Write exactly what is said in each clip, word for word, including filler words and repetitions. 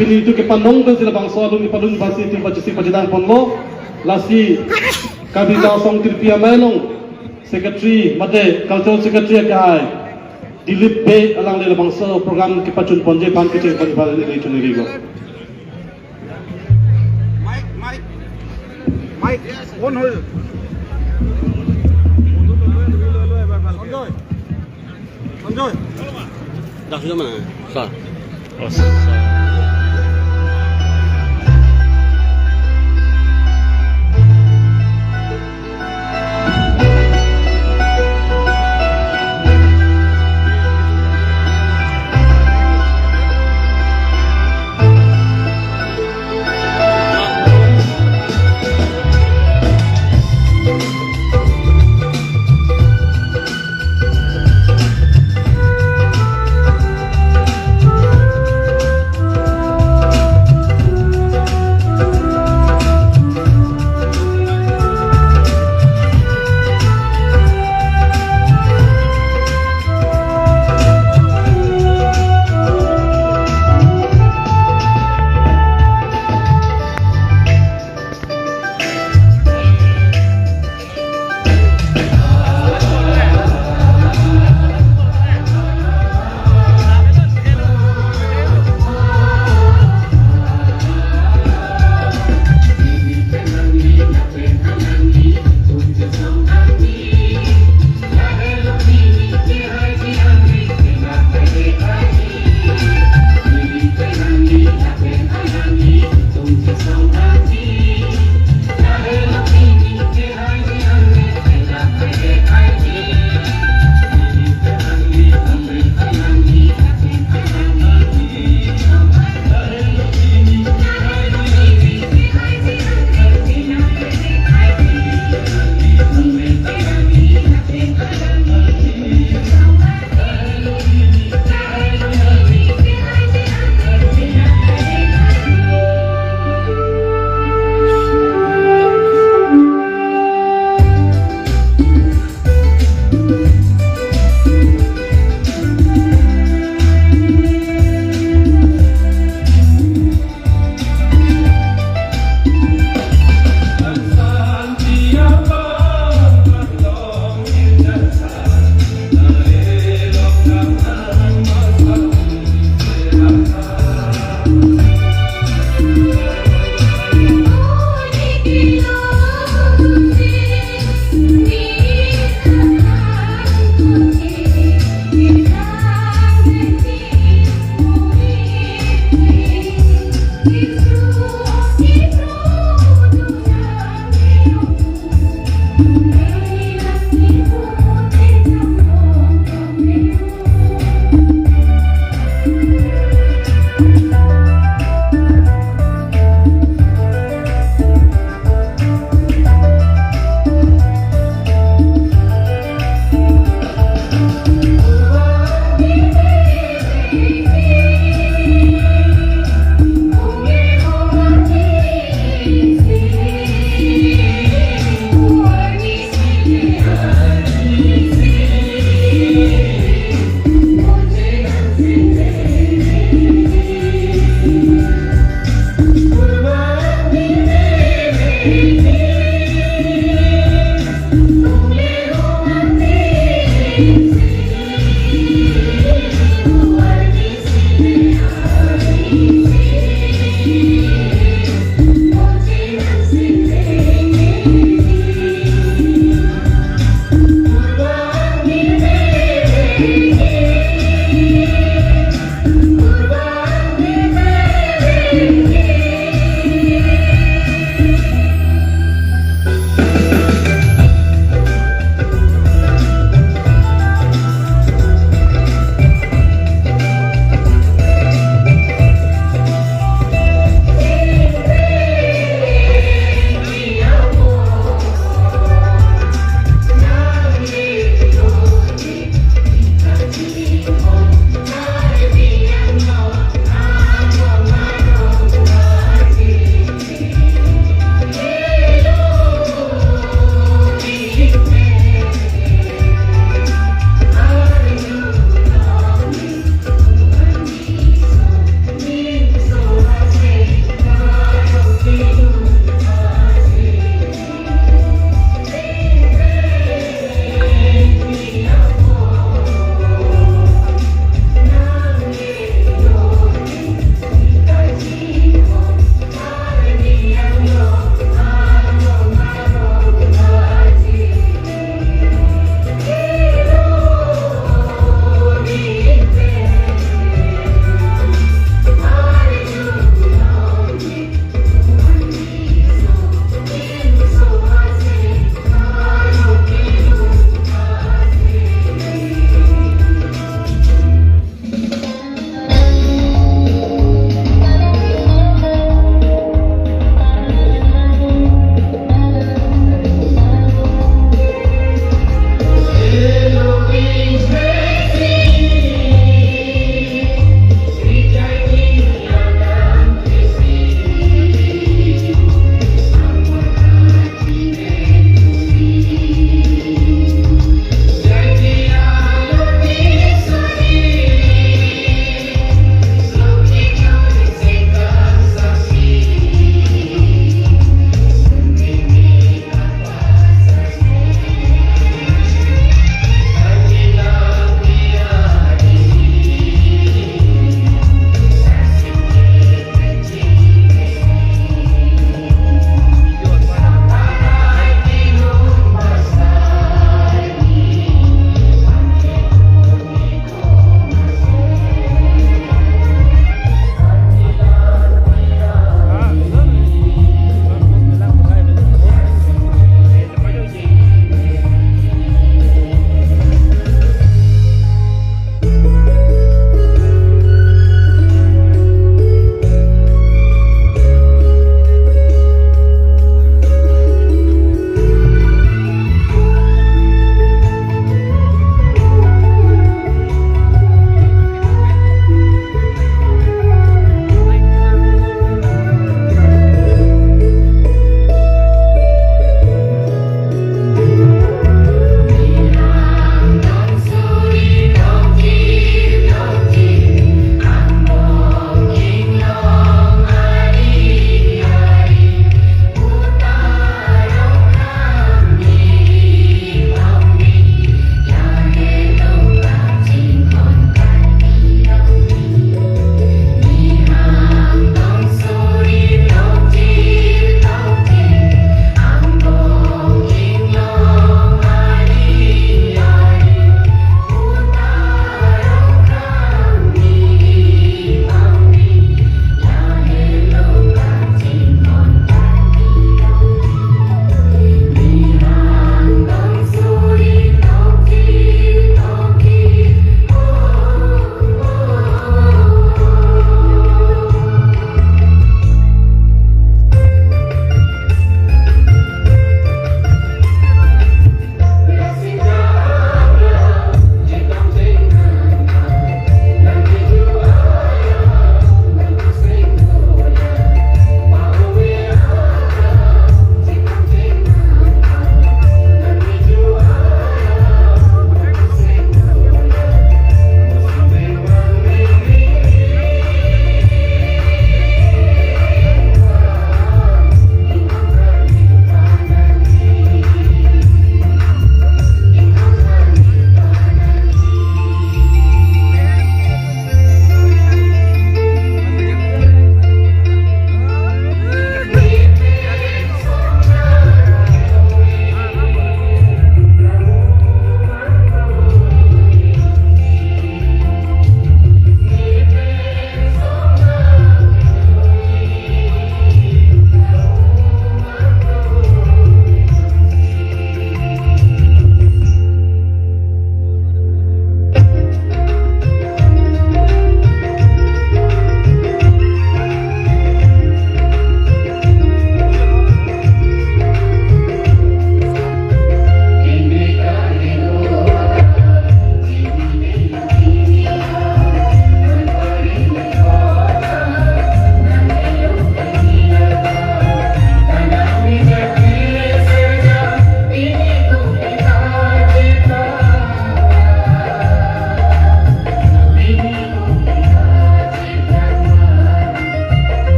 Pini itum kepanong pensi labangso alun ipadun basi itum pachisi pachidang ponlo. Lasi Karbi Asong Tirpi Amei along Secretary mate Cultural Secretary akehai Dilip Bey alangli labangso program kepachun ponji aphan kecheng pon iphan ili chun irigo. Mike, Mike, Mike, on hold. Sir. Oh, sir.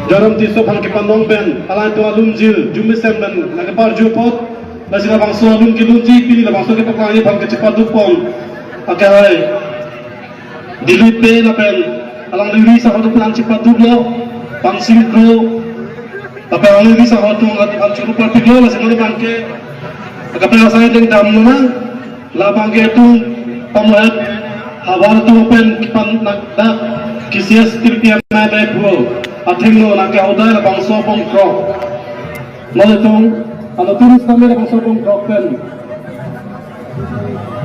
Joram Tisso aphan kepandong pen, alangtum alumjir, jumisen pen nangkeparju apot, lasi labangso alum kelunji, pini labangso kepaklangji aphan kachepaduk pon. Akehai Dilip Bey lapen alangli ri sahaduk aphan chepaduklo, Pangsing Kro, lapen alangli ri sahaduk aphan churu parpiklo, lasi nangli abangke, kaprek asai dengdam nang, labangke itum pamohet havar atum pen kepan nak dak K C S T P M I Bey Bro, athengno nangkehodai labangso abongkrok. Nangtum, ano turis kami labangso abongkrok pen.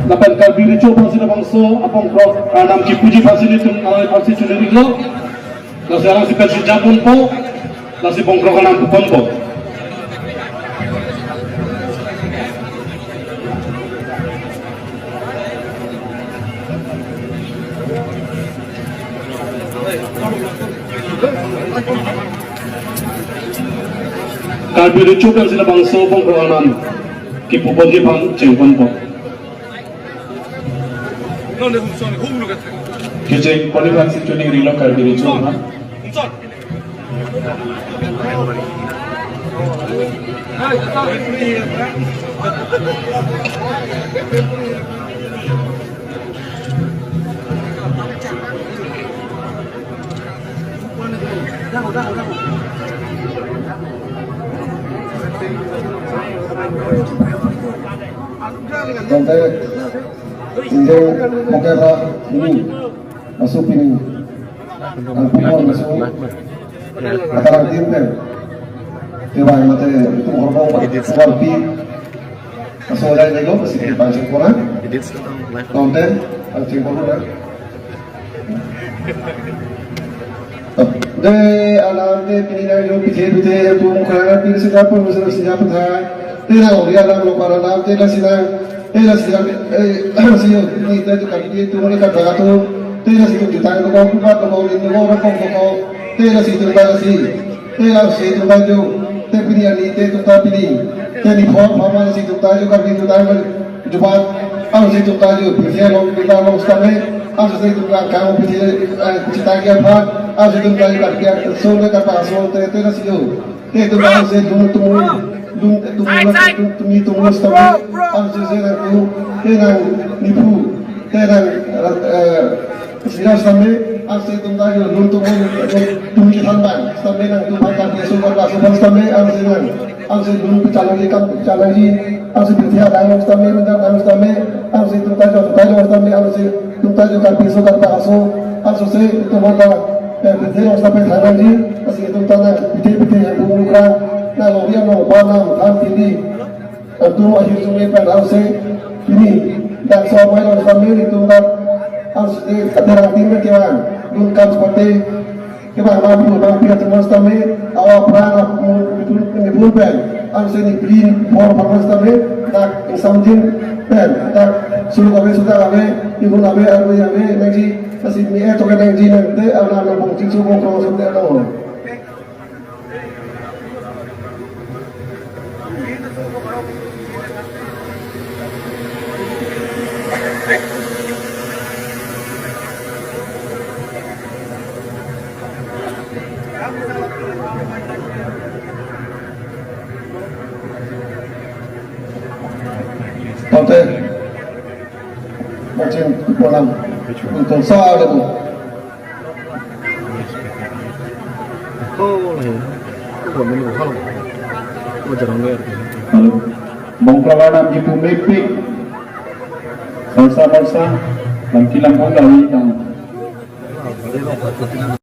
Lapen Karbi Recho aphansi labangso abongkrok arnam kipuji aphansi nelitum, ah, aphansi choningri lo. Lasi alangsi pensi japonpo, lasi bongkrok arnam puponpo. Karbi Recho aphansi labangso bongkrok arnam kipuponji aphan chengponpo. Kecheng pon aphansi choningrilo Karbi Recho aphan. Tangte, injo, oke, Pak, ini masuk ini. Ang pupon masuk. Atarang tim pen. Tiba mate itu hormon, hormon pi. Laso alai lego, pasti kita pancing kurang. Konten, pancing kurang. De, alam de, pini nangjo pithe pithe, pung kurang, pini sejak pun, sejak pun hai. Te nang, dia nang lo para nang, te nang sinang, te nang sinang, eh, sio, pini te tu kami dia tu, mana kata tu, te nang sio, kita tu kau kubat tu kau, ini kau, kau, kau, te nang sio, tu nang sio. Te nang sio, tu nang jo, te pini ani, te tu ta pini, te ni phor, phor mana sio, tu ta jo, kami tu ta jo. Jubat, ang si tum ta ju, pithe along, pithe along sitame, ang si tum ta kang pithe, eh, chita ke aphan, ang si tum ta ju karpi ason le karpa ason te, te nang si ju. Te tum ta si lun tumu, lun tumu, lun tumi tumu sitame, ang si si nang tu, te nang nipu, te nang, eh, sira sitame, ang si tum ta ju, lun tumu, lun tumi kethan bang, sitame nangtum aphan karpi ason karpa ason sitame, ang si nang. Ang si dun pecah lagi, kam pecah lagi, ang si pithe adang sitame, menjang adang sitame, ang si tum ta jo, tum ta jo sitame, ang si tum ta jo karpi ason karpa ason, ang si si tum ta, eh, pithe along sitame than lagi, ang si tum ta nang pithe pithe yang pung ukrang, nang lori ano ba nang than pini, ang tum akhir sumi pen ang si pini, dan so mai along sitame, tum ta, ang si, eh, aterang tim ke ang, dun kam seperti, Kebang mampu, mampu ya teman sitame, awa pran, ni pun pen, ang si ni pin, por, por sitame, tak, samjin, pen, tak, sulu kami, sudah kami, ibu kami, aru kami, nangji, kasi mi, eh, toke nangji, nangte, ana, ana, bong, jingsu, bong, bong, sute, ana, bong. Tangte, machin ponam, untuk sa ada tu. Oh, lahai. Oh, menu hal. Oh, jarang lihat. Halo. Bongkrok arnam kipu mepik. Salsa, salsa. Lam kilam pun kami tang.